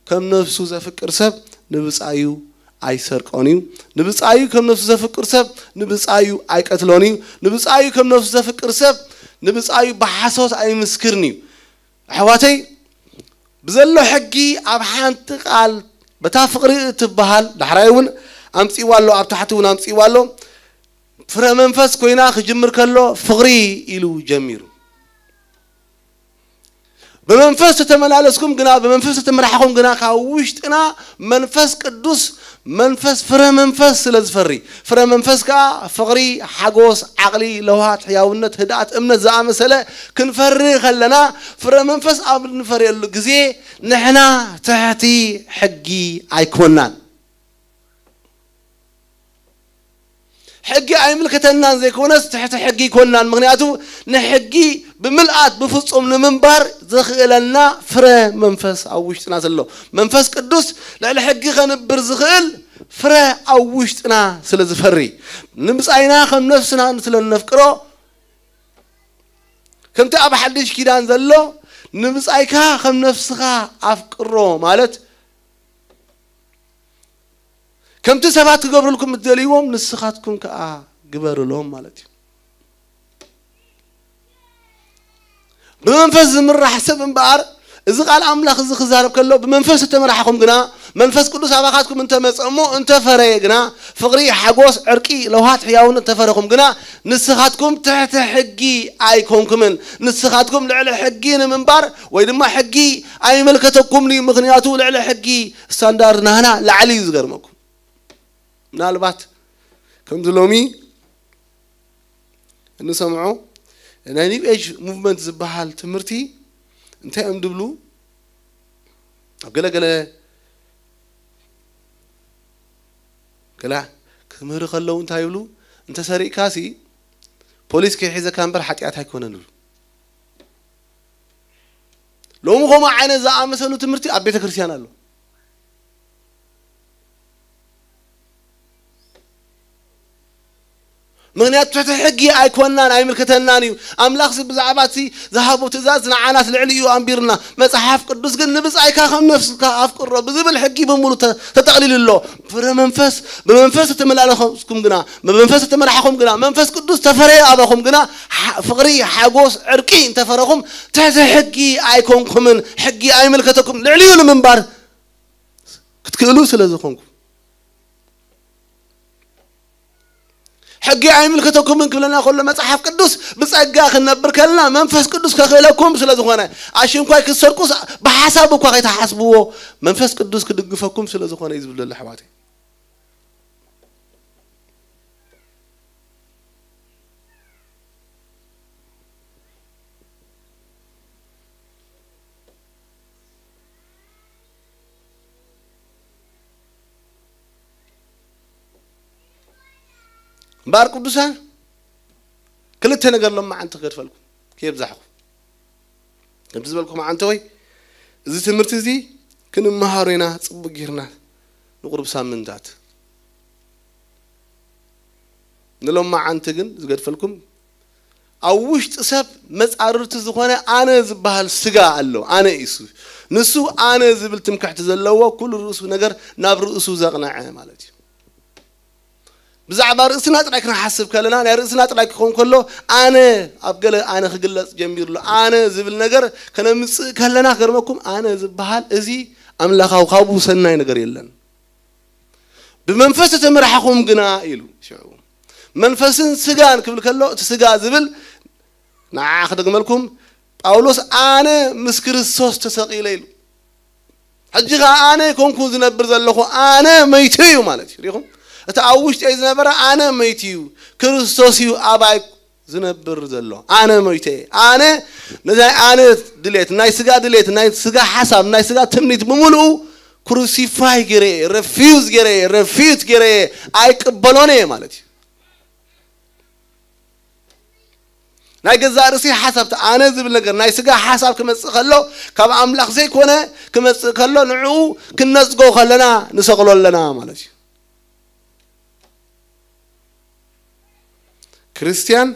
ከም ነፍሱ ዘፍቅር ሰብ ንብጻዩ ኣይሰርቆን እዩ። ንብጻዩ ከም ነፍሱ ዘፍቅር ሰብ ንብጻዩ ኣይቀትሎን እዩ። ንብጻዩ ከም ነፍሱ ዘፍቅር ሰብ ንብጻዩ ብሓሶት ኣይምስክርን እዩ። ኣሕዋተይ፣ ብዘሎ ሕጊ ኣብ ሓንቲ ቃል በታ ፍቕሪ እትበሃል፣ ዳሕራይ እውን ኣምጺእዋ ኣሎ፣ ኣብ ታሕቲ እውን ኣምጺእዋ ኣሎ። ፍረ መንፈስ ኮይና ክጅምር ከሎ ፍቕሪ ኢሉ ጀሚሩ። ብመንፈስ ተተመላለስኩም ግና፣ ብመንፈስ ተተመራሕኹም ግና፣ ካብ ውሽጥና መንፈስ ቅዱስ፣ መንፈስ፣ ፍረ መንፈስ ስለ ዝፈሪ፣ ፍረ መንፈስ ከኣ ፍቕሪ፣ ሓጎስ፣ ዓቕሊ፣ ለውሃት፣ ሕያውነት፣ ህድኣት፣ እምነት ዝኣመሰለ ክንፈሪ ከለና፣ ፍረ መንፈስ ኣብ እንፈርየሉ ግዜ ንሕና ትሕቲ ሕጊ ኣይኮናን። ሕጊ ኣይምልከተናን ዘይኮነስ ትሕቲ ሕጊ ኣይኮናን። ምኽንያቱ ንሕጊ ብምልኣት ብፍጹም ንምንባር ዘኽእለና ፍረ መንፈስ ኣብ ውሽጥና ዘሎ። መንፈስ ቅዱስ ልዕሊ ሕጊ ከንብር ዝኽእል ፍረ ኣብ ውሽጥና ስለ ዝፈሪ፣ ንብጻይና ከም ነፍስና ስለ እነፍቅሮ፣ ከምቲ ኣብ ሓድሽ ኪዳን ዘሎ፣ ንብጻይካ ከም ነፍስኻ ኣፍቅሮ ማለት፣ ከምቲ ሰባት ክገብሩልኩም እትደልይዎም ንስኻትኩም ከኣ ግበርሎም ማለት እዩ። ብመንፈስ ዝምራሕ ሰብ እምበኣር፣ እዚ ቃል ኣምላኽ እዚ ክዛረብ ከሎ፣ ብመንፈስ እተመራሕኹም ግና፣ መንፈስ ቅዱስ ኣባኻትኩም እንተመጸ እሞ እንተፈረየ ግና፣ ፍቕሪ፣ ሓጎስ፣ ዕርቂ፣ ለውሃት፣ ሕያውነት እንተፈረኹም ግና፣ ንስኻትኩም ትሕቲ ሕጊ ኣይኮንኩምን። ንስኻትኩም ልዕሊ ሕጊ ንምንባር ወይ ድማ ሕጊ ኣይምልከተኩምን እዩ። ምኽንያቱ ልዕሊ ሕጊ ስታንዳርድ ናህና ላዕሊ እዩ። ዝገርመኩም፣ ምናልባት ከምዚ ሎሚ እንሰምዖ ናይ ኒው ኤጅ ሙቭመንት ዝበሃል ትምህርቲ እንታይ እዮም ድብሉ? ኣብ ገለ ገለ ገላ ክምህሩ ከለዉ እንታይ ይብሉ? እንተሰሪቕካሲ ፖሊስ ከይሒዘካ እምበር ሓጢኣት ኣይኮነን ይብሉ። ሎሚ ከምኡ ዓይነት ዝኣመሰሉ ትምህርቲ ኣብ ቤተ ክርስቲያን ኣሎ። ምኽንያቱ ትሕቲ ሕጊ ኣይኮናን፣ ኣይምልከተናን እዩ። ኣምላኽሲ ብዛዕባ እቲ ዝሃቦ ትእዛዝ ንዓናስ ልዕሊ እዩ ኣንቢርና። መጽሓፍ ቅዱስ ግን ንብጻይካ ከም ነፍስካ ኣፍቅሮ ብዝብል ሕጊ ብምሉ ተ-፣ ተጠቕሊሉ ኣሎ። ፍረ መንፈስ፣ ብመንፈስ እተመላለኹም ግና፣ ብመንፈስ እተመራሕኹም ግና፣ መንፈስ ቅዱስ ተፈረየ ኣባኹም ግና፣ ሓ-፣ ፍቕሪ፣ ሓጎስ፣ ዕርቂ እንተፈረኹም ትሕቲ ሕጊ ኣይኮንኩምን። ሕጊ ኣይምልከተኩም። ልዕሊ እዩ ንምንባር ክትክእሉ ስለ ዝኾንኩም። ሕጊ ኣይምልከተኩምን ክብለና ከሎ መጽሓፍ ቅዱስ ብጸጋ ክንነብር ከለና መንፈስ ቅዱስ ከኽእለኩም ስለ ዝኾነ፣ ኣሽንኳይ ክትሰርቁስ ብሓሳብ እኳ ከይትሓስብዎ መንፈስ ቅዱስ ክድግፈኩም ስለ ዝኾነ እዩ ዝብል ዘሎ ኣሕዋተይ። እምበኣር ቅዱሳን ክልተ ነገር ሎማዓንቲ ክገድፈልኩም ከየብዛሕኹም። ከምቲ ዝበልኩም ዓንተወይ፣ እዚ ትምህርቲ እዚ ክንመሃሮ ኢና ጽቡቕ ጌርና ንቁሩብ ሳምንታት። ንሎማዓንቲ ግን ዝገድፈልኩም፣ ኣብ ውሽጢ ሰብ መጻርርቲ ዝኾነ ኣነ ዝበሃል ስጋ ኣሎ። ኣነ ኢሱ። ንሱ ኣነ ዝብል ትምክሕቲ ዘለዎ፣ ኩሉ ርእሱ ነገር ናብ ርእሱ ዘቕነዐ ማለት እዩ። ብዛዕባ ርእስና ጥራይ ክንሓስብ ከለና፣ ናይ ርእስና ጥራይ ክኸውን ከሎ፣ ኣነ ኣብ ገለ ኣነ ክግለጽ ጀሚሩ ኣሎ። ኣነ ዝብል ነገር ከነምጽእ ከለና፣ ክገርመኩም፣ ኣነ ዝበሃል እዚ ኣምላኻዊ ካብኡ ሰናይ ነገር የለን። ብመንፈስ እተመራሕኹም ግና ኢሉ ሽዑ። መንፈስን ስጋን ክብል ከሎ፣ እቲ ስጋ ዝብል ንዓ ክደግመልኩም፣ ጳውሎስ ኣነ ምስ ክርስቶስ ተሰቒለ ኢሉ። ሕጂ ኸኣ ኣነ ኣይኮንኩን ዝነብር ዘለኹ፣ ኣነ መይቱ እዩ ማለት እዩ። ሪኹም? እቲ ኣብ ውሽጠይ ዝነበረ ኣነ መይቱ እዩ፣ ክርስቶስ እዩ ኣባይ ዝነብር ዘሎ። ኣነ መይቱ እየ። ኣነ ነዚ ናይ ኣነ ድሌት፣ ናይ ስጋ ድሌት፣ ናይ ስጋ ሓሳብ፣ ናይ ስጋ ትምኒት ብምሉኡ ክሩሲፋይ ገይረ እየ፣ ረፊውዝ ገይረ እየ፣ ረፊዩት ገይረ እየ፣ ኣይቅበሎን እየ ማለት እዩ። ናይ ገዛእ ርእሲ ሓሳብ፣ እቲ ኣነ ዝብል ነገር ናይ ስጋ ሓሳብ ክመጽእ ከሎ፣ ካብ ኣምላኽ ዘይኮነ ክመጽእ ከሎ፣ ንዕኡ ክንነጽጎ ከለና ንሰቕሎ ኣለና ማለት እዩ። ክርስትያን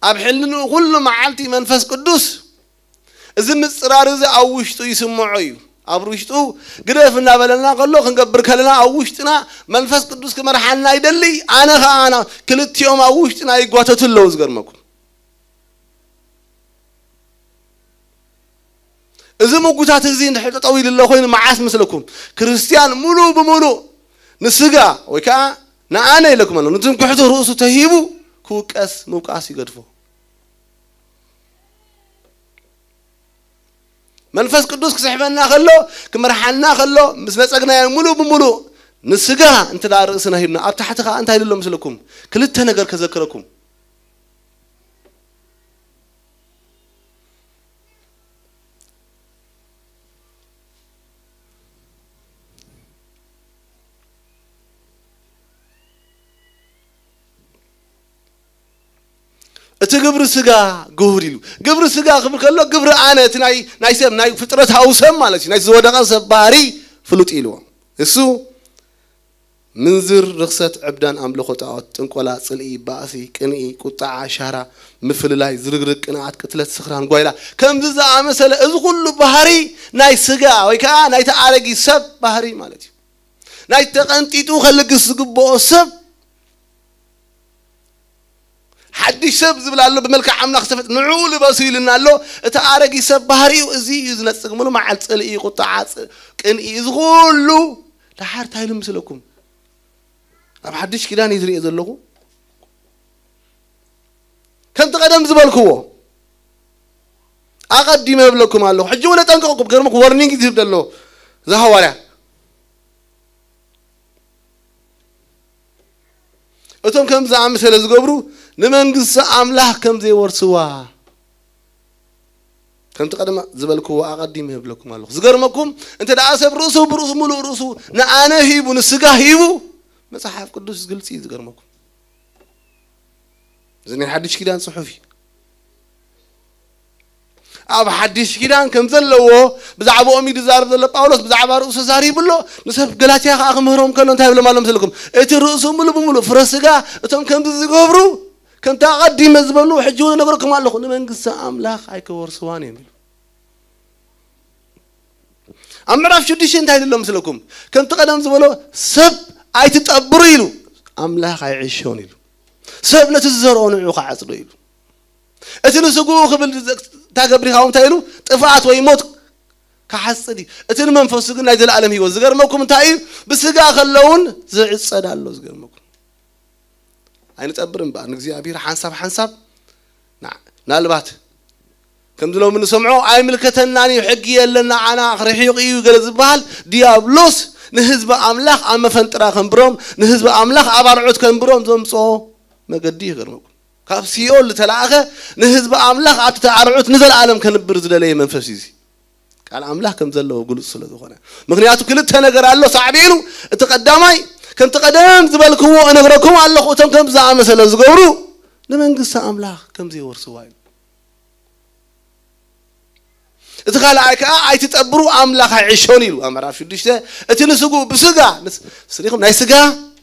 ኣብ ሕልንኡ ኩሉ መዓልቲ መንፈስ ቅዱስ እዚ ምጽራር እዚ ኣብ ውሽጡ ይስምዖ እዩ። ኣብ ውሽጡ ግደፍ እናበለና ከሎ፣ ክንገብር ከለና ኣብ ውሽጥና መንፈስ ቅዱስ ክመርሓና ይደሊ፣ ኣነ ኸኣ ኣና፣ ክልቲኦም ኣብ ውሽጥና ይጓተቱ ኣለዉ። ዝገርመኩም፣ እዚ ምጉታት እዚ እንድሕር ጠጠው ኢሉ ኣሎ ኮይኑ፣ መዓስ መስለኩም ክርስትያን ሙሉእ ብሙሉእ ንስጋ ወይ ከዓ ንኣነ ኢለኩም ኣሎ፣ ንትምክሕቱ ርእሱ ተሂቡ ክውቀስ ምውቃስ ይገድፎ። መንፈስ ቅዱስ ክስሕበና ከሎ፣ ክመርሓና ከሎ፣ ምስ ነጸግናዮ ሙሉእ ብሙሉእ ንስጋ እንተ ደኣ ርእስና ሂብና፣ ኣብ ታሕቲ ከኣ እንታይ ኢሉ ኣሎ መስለኩም? ክልተ ነገር ከዘክረኩም። እቲ ግብሪ ስጋ ግሁድ ኢሉ። ግብሪ ስጋ ክብል ከሎ፣ ግብሪ ኣነ፣ እቲ ናይ፣ ናይ ሰብ፣ ናይ ፍጥረታዊ ሰብ ማለት እዩ፣ ናይ ዝወደቐ ሰብ ባህሪ ፍሉጥ ኢልዎ። እሱ ምንዝር፣ ርኽሰት፣ ዕብዳን፣ ኣምልኾ ጣዖት፣ ጥንቆላ፣ ጽልኢ፣ ባእሲ፣ ቅንኢ፣ ቁጥዓ፣ ሻራ፣ ምፍልላይ፣ ዝርግርግ፣ ቅንኣት፣ ቅትለት፣ ስኽራን፣ ጓይላ፣ ከምዚ ዝኣመሰለ፣ እዚ ኩሉ ባህሪ ናይ ስጋ ወይ ከዓ ናይቲ ኣረጊት ሰብ ባህሪ ማለት እዩ። ናይ ተቐንጢጡ ከልግስ ዝግብኦ ሰብ፣ ሓድሽ ሰብ ዝብል ኣሎ፣ ብመልክዕ ኣምላኽ ዝተፈጥ ንዕኡ ልበሱ ኢልና ኣሎ። እቲ ኣረጊት ሰብ ባህሪኡ እዚ እዩ ዝነጽግ፣ ሙሉ መዓል ጽልኢ፣ ቁጥዓ፣ ጽ-፣ ቅንኢ፣ እዚ ኩሉ። ደሓር እንታይ ኢሉ ምስለኩም? ኣብ ሓድሽ ኪዳን እዩ ዝርእዮ ዘለኹ። ከምቲ ቀደም ዝበልክዎ ኣቐዲመ እብለኩም ኣለኹ። ሕጂ እውን ኣጠንቅቐኩም፣ ገርምኩ፣ ወርኒንግ ዝህብ ዘሎ እዚ ሃዋርያ። እቶም ከምዚ ዝኣመሰለ ዝገብሩ ንመንግስቲ ኣምላኽ ከም ዘይወርስዋ፣ ከምቲ ቀደም ዝበልክዎ ኣቐዲመ እብለኩም ኣለኹ። ዝገርመኩም፣ እንተ ደኣ ሰብ ርእሱ ብርእሱ፣ ሙሉእ ርእሱ ንኣነ ሂቡ፣ ንስጋ ሂቡ፣ መጽሓፍ ቅዱስ ግልጺ እዩ። ዝገርመኩም፣ እዚ ናይ ሓድሽ ኪዳን ጽሑፍ እዩ። ኣብ ሓድሽ ኪዳን ከም ዘለዎ ብዛዕባኦም እዩ ዝዛረብ ዘሎ ጳውሎስ። ብዛዕባ ርእሱ ተዛሪቡ ኣሎ። ንሰብ ገላትያ ከኣ ክምህሮም ከሎ እንታይ ይብሎም ኣሎ መሰልኩም? እቲ ርእሱ ሙሉ ብሙሉ ፍረ ስጋ፣ እቶም ከምዚ ዝገብሩ፣ ከምቲ ኣቐዲመ ዝበሉ፣ ሕጂ እውን እነግረኩም ኣለኹ፣ ንመንግስቲ ኣምላኽ ኣይከወርስዋን እዮም ኢሉ። ኣብ ምዕራፍ ሽዱሽተ እንታይ ኢሉ ኣሎ መስለኩም? ከምቲ ቀደም ዝበሎ፣ ሰብ ኣይትጠብሩ ኢሉ፣ ኣምላኽ ኣይዕሾን ኢሉ። ሰብ ነቲ ዝዘርኦ ንዕኡ ክዓጽዶ ኢሉ። እቲ ንስግኡ ክብል እታ ገብሪኻ እንታይ ኢሉ? ጥፍኣት ወይ ሞት ክሓጽድ እዩ። እቲ ንመንፈሱ ግን ናይ ዘለኣለም ህይወት። ዝገርመኩም እንታይ እዩ? ብስጋ ከለውን ዝዕጸድ ኣሎ። ዝገርመኩም ኣይንጠብር እምበኣር ንእግዚኣብሔር ሓንሳብ ሓንሳብ። ና-፣ ናልባት ከምዚ ሎሚ ንሰምዖ ኣይምልከተናን እዩ፣ ሕጊ የለን ንዓና፣ ርሒቕ እዩ ገለ ዝበሃል ዲያብሎስ ንህዝቢ ኣምላኽ ኣብ መፈንጥራ ከንብሮም፣ ንህዝቢ ኣምላኽ ኣብ ኣርዑት ከንብሮም ዘምጽኦ መገዲ ይገርመኩም። ካብ ሲኦል ዝተላእኸ ንህዝቢ ኣምላኽ ኣብቲ ኣርዑት ንዘለኣለም ከንብር ዝደለየ መንፈስ እዩ እዚ። ቃል ኣምላኽ ከም ዘለዎ ግሉጽ ስለ ዝኾነ። ምኽንያቱ ክልተ ነገር ኣሎ ሳዕቤኑ። እቲ ቀዳማይ፣ ከምቲ ቀደም ዝበልክዎ እነግረኩም ኣለኹ፣ እቶም ከምዚ ዝኣመሰለ ዝገብሩ ንመንግስቲ ኣምላኽ ከም ዘይወርስዋ እዩ። እቲ ካልኣይ ከኣ ኣይትጠብሩ ኣምላኽ ኣይዕሾን ኢሉ ኣብ ምዕራፍ ሽዱሽተ። እቲ ንስግኡ ብስጋ ንስ-፣ ስሪኹም ናይ ስጋ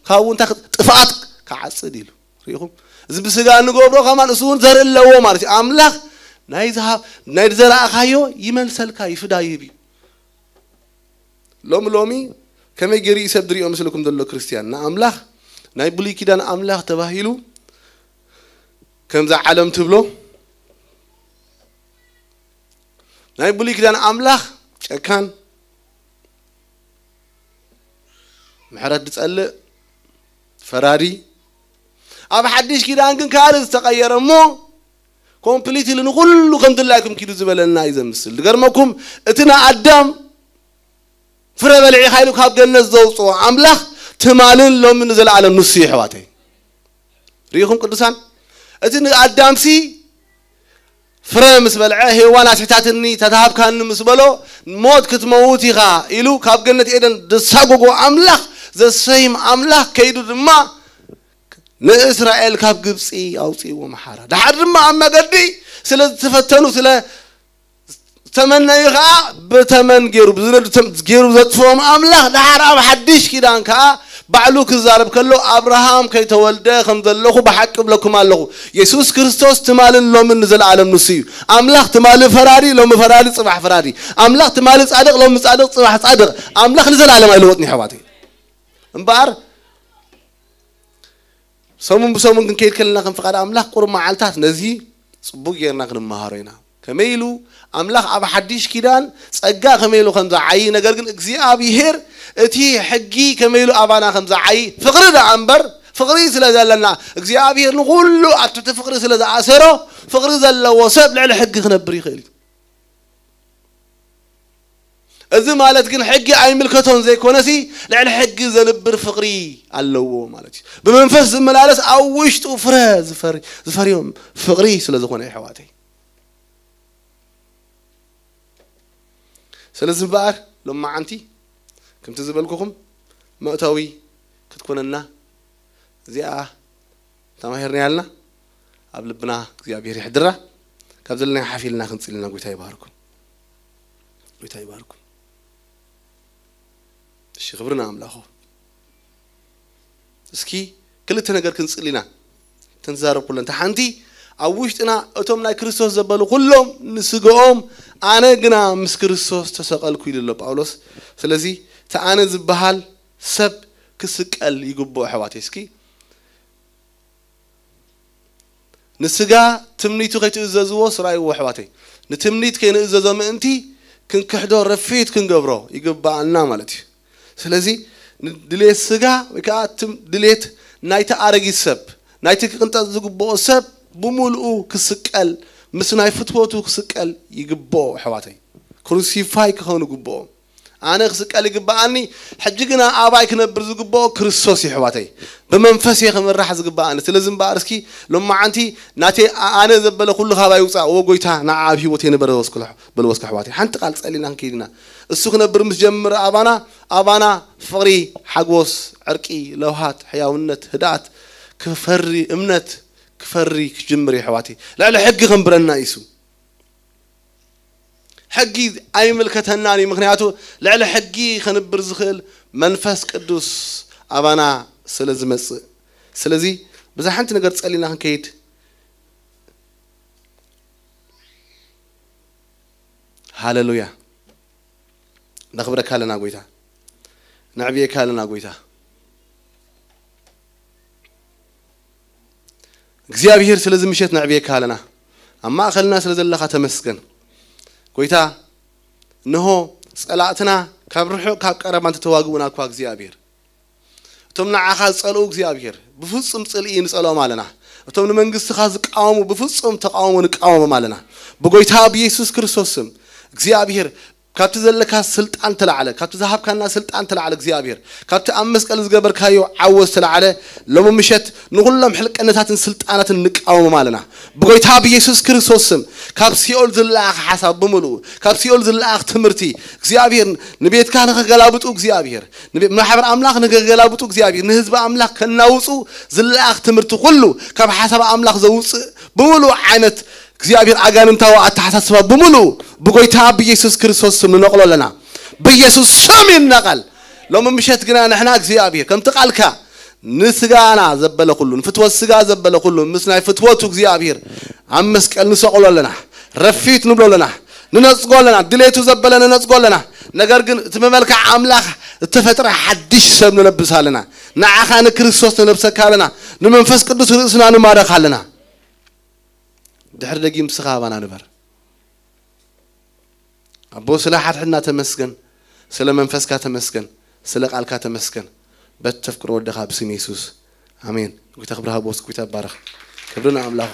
ካብኡ እንታይ ክጥ-፣ ጥፍኣት ክዓጽድ ኢሉ። ሪኢኹም? እዚ ብስጋ እንገብሮ ከማን እሱ እውን ዘርኢ ኣለዎ ማለት እዩ። ኣምላኽ ናይ ዝሃብ-፣ ናይ ዝዘራእካዮ ይመልሰልካ፣ ይፍዳ ይህብ እዩ። ሎሚ ሎሚ ከመይ ገይሩ እዩ ሰብ ዝሪኦ መስለኩም ዘሎ ክርስትያን? ንኣምላኽ ናይ ብሉይ ኪዳን ኣምላኽ ተባሂሉ ከምዛ ዓለም ትብሎ ናይ ብሉይ ኪዳን ኣምላኽ ጨካን፣ ምሕረት ዝጸልእ፣ ፈራዲ፣ ኣብ ሓድሽ ኪዳን ግን ካልእ ዝተቐየረ እሞ ኮምፕሊትሊ ንኹሉ ከም ድላይኩም ኪዱ ዝበለና እዩ ዘምስል። ዝገርመኩም እቲ ንኣዳም ፍረ በሊዕኻ ኢሉ ካብ ገነት ዘውፅኦ ኣምላኽ ትማልን ሎምን ንዘለኣለም ንሱ እዩ ኣሕዋተይ። ርኢኹም ቅዱሳን? እቲ ንኣዳምሲ ፍረ ምስ በልዐ ሄዋን ኣስሒታትኒ ተታሃብካኒ ምስ በሎ ሞት ክትመውት ኢኻ ኢሉ ካብ ገነት ኤደን ዘሳጎጎ ኣምላኽ ዘሰይም ኣምላኽ ከይዱ ድማ ንእስራኤል ካብ ግብፂ ኣውፅእዎ መሓራ። ደሓር ድማ ኣብ መገዲ ስለ ዝተፈተኑ ስለ ዝተመነዩ ከዓ ብተመን ገይሩ ብዝነዱ ተም-፣ ገይሩ ዘጥፍኦም ኣምላኽ ደሓር ኣብ ሓድሽ ኪዳን ከዓ ባዕሉ ክዛረብ ከሎ ኣብርሃም ከይተወልደ ከም ዘለኹ ብሓቂ እብለኩም ኣለኹ። የሱስ ክርስቶስ ትማልን ሎምን ንዘለኣለም ንሱ እዩ። ኣምላኽ ትማሊ ፈራዲ፣ ሎሚ ፈራዲ፣ ጽባሕ ፈራዲ። ኣምላኽ ትማሊ ጻድቕ፣ ሎሚ ጻድቕ፣ ጽባሕ ጻድቕ። ኣምላኽ ንዘለኣለም ኣይልወጥን እዩ ኣሕዋተይ። እምበኣር ሰሙን ብሰሙን ክንከይድ ከለና ከም ፍቓድ ኣምላኽ ቁሩብ መዓልታት ነዚ ጽቡቕ ጌርና ክንመሃሮ ኢና። ከመይ ኢሉ ኣምላኽ ኣብ ሓድሽ ኪዳን ጸጋ ከመይ ኢሉ ከም ዝዓዪ፣ ነገር ግን እግዚኣብሄር እቲ ሕጊ ከመይ ኢሉ ኣባና ከም ዝዓዪ፣ ፍቕሪ ደኣ እምበር፣ ፍቕሪ ስለ ዘለና እግዚኣብሄር ንኹሉ ኣብ ትሕቲ ፍቕሪ ስለ ዝኣሰሮ፣ ፍቕሪ ዘለዎ ሰብ ልዕሊ ሕጊ ክነብር ይኽእል እዩ። እዚ ማለት ግን ሕጊ ኣይምልከቶን ዘይኮነሲ ልዕሊ ሕጊ ዘንብር ፍቕሪ ኣለዎ ማለት እዩ። ብመንፈስ ዝመላለስ ኣብ ውሽጡ ፍረ ዝፈሪ-፣ ዝፈርዮም ፍቕሪ ስለ ዝኾነ የሕዋተይ። ስለዚ እምበኣር ሎማዓንቲ ከምቲ ዝበልኩኹም መእተዊ ክትኮነና እዚኣ ተማሂርና ያልና ኣብ ልብና እግዚኣብሔር ይሕድራ። ካብ ዘለና ሓፊልና ክንጽልና ጎይታ ይባርኩም። ጎይታ ይባርኩም። እሺ፣ ክብሪ ንኣምላኹ። እስኪ ክልተ ነገር ክንጽል ኢና። ተንዛረብ ኩለን። እታ ሓንቲ ኣብ ውሽጥና እቶም ናይ ክርስቶስ ዘበሉ ኩሎም ንስጋኦም ኣነ ግና ምስ ክርስቶስ ተሰቐልኩ ኢሉ ኣሎ ጳውሎስ። ስለዚ እቲ ኣነ ዝበሃል ሰብ ክስቀል ይግብኦ ኣሕዋተይ። እስኪ ንስጋ ትምኒቱ ከይትእዘዝዎ ስራይዎ ኣሕዋተይ። ንትምኒት ከይንእዘዞ ምእንቲ ክንክሕዶ ረፊት ክንገብሮ ይግባኣና ማለት እዩ። ስለዚ ንድሌት ስጋ ወይ ከዓ ትም ድሌት ናይቲ ኣረጊት ሰብ ናይቲ ክቅንጠጥ ዝግብኦ ሰብ ብምልኡ ክስቀል ምስ ናይ ፍትወቱ ክስቀል ይግብኦ ኣሕዋተይ። ክሩሲፋይ ክኸውን ይግብኦ። ኣነ ክስቀል ይግብኣኒ። ሕጂ ግና ኣባይ ክነብር ዝግብኦ ክርስቶስ እዩ ኣሕዋተይ። ብመንፈስ እየ ክምራሕ ዝግብኣኒ። ስለዚ እምበኣር እስኪ ሎማዓንቲ ናተይ ኣነ ዘበለ ኩሉ ካባይ ይውፃእ። ወ ጎይታ ንዓ ኣብ ህይወት የንበረ በልዎ እስኪ ኣሕዋተይ። ሓንቲ ቃል ጸሊና ክንከይድ ኢና። እሱ ክነብር ምስ ጀምር ኣባና ኣባና ፍቕሪ፣ ሓጎስ፣ ዕርቂ፣ ለውሃት፣ ሕያውነት፣ ህድኣት ክፈሪ እምነት ክፈሪ ክጅምር እዩ ኣሕዋተይ። ልዕሊ ሕጊ ከንብረና ኢሱ። ሕጊ ኣይምልከተናን እዩ። ምክንያቱ ልዕሊ ሕጊ ከንብር ዝኽእል መንፈስ ቅዱስ ኣባና ስለ ዝመጽእ። ስለዚ ብዛ ሓንቲ ነገር ጸሊና ክንከይድ። ሃሌሉያ። ነኽብረካ ኣለና ጎይታ። ነዕብየካ ኣለና ጎይታ። እግዚኣብሔር ስለዚ ምሸት ነዕብየካ ኣለና። ኣብ ማእኸልና ስለ ዘለኻ ተመስገን ጎይታ። እንሆ ጸላእትና ካብ ርሑቕ ካብ ቀረባ እንተተዋግኡና እኳ እግዚኣብሔር እቶም ንዓኻ ዝጸልኡ እግዚኣብሔር ብፍጹም ጽልኢ ንጸልኦም ኣለና። እቶም ንመንግስትኻ ዝቃወሙ ብፍጹም ተቃውሞ ንቃወሞም ኣለና። ብጎይታ ብየሱስ ክርስቶስ ስም እግዚኣብሔር ካብቲ ዘለካ ስልጣን ተላዕለ ካብቲ ዝሃብካና ስልጣን ተላዕለ እግዚኣብሔር ካብቲ ኣብ መስቀል ዝገበርካዮ ዓወት ተላዕለ ሎሚ ምሸት ንኩሎም ሕልቀነታትን ስልጣናትን ንቃወሞም ኣለና። ብጎይታ ብየሱስ ክርስቶስ ስም ካብ ሲኦል ዝለኣኽ ሓሳብ ብምልኡ ካብ ሲኦል ዝለኣኽ ትምህርቲ እግዚኣብሔር ንቤትካ ንኸገላብጡ እግዚኣብሔር ንቤ- ንማሕበር ኣምላኽ ንኸገላብጡ እግዚኣብሔር ንህዝቢ ኣምላኽ ከናውፁ ዝለኣኽ ትምህርቲ ኩሉ ካብ ሓሳብ ኣምላኽ ዘውፅእ ብምሉእ ዓይነት እግዚኣብሔር ኣጋንንታዊ ኣተሓሳስባ ብምሉእ ብጎይታ ብየሱስ ክርስቶስ ስም ንነቕሎ ኣለና። ብየሱስ ስም ይነቐል። ሎሚ ምሸት ግና ንሕና እግዚኣብሔር ከምቲ ቃልካ ንስጋና ዘበለ ኩሉ ንፍትወት ስጋ ዘበለ ኩሉ ምስ ናይ ፍትወቱ እግዚኣብሔር ኣብ መስቀል ንሰቕሎ ኣለና። ረፊት ንብሎ ኣለና። ንነጽጎ ኣለና። ድሌቱ ዘበለ ንነጽጎ ኣለና። ነገር ግን እቲ ብመልክዕ ኣምላኽ እተፈጥረ ሓድሽ ሰብ ንለብስ ኣለና። ንዓኻ ንክርስቶስ ንለብሰካ ኣለና። ንመንፈስ ቅዱስ ርእስና ንማረኽ ኣለና። ድሕሪ ደጊም ስኻ ኣባና ንበር። ኣቦ ስለ ሓድሕድና ተመስገን፣ ስለ መንፈስካ ተመስገን፣ ስለ ቃልካ ተመስገን። በተፍቅሮ ወደኻ ብስም የሱስ ኣሜን። ጎይታ ክብሪ ሃቦስ ጎይታ ባረኽ። ክብሪ ንኣምላኹ።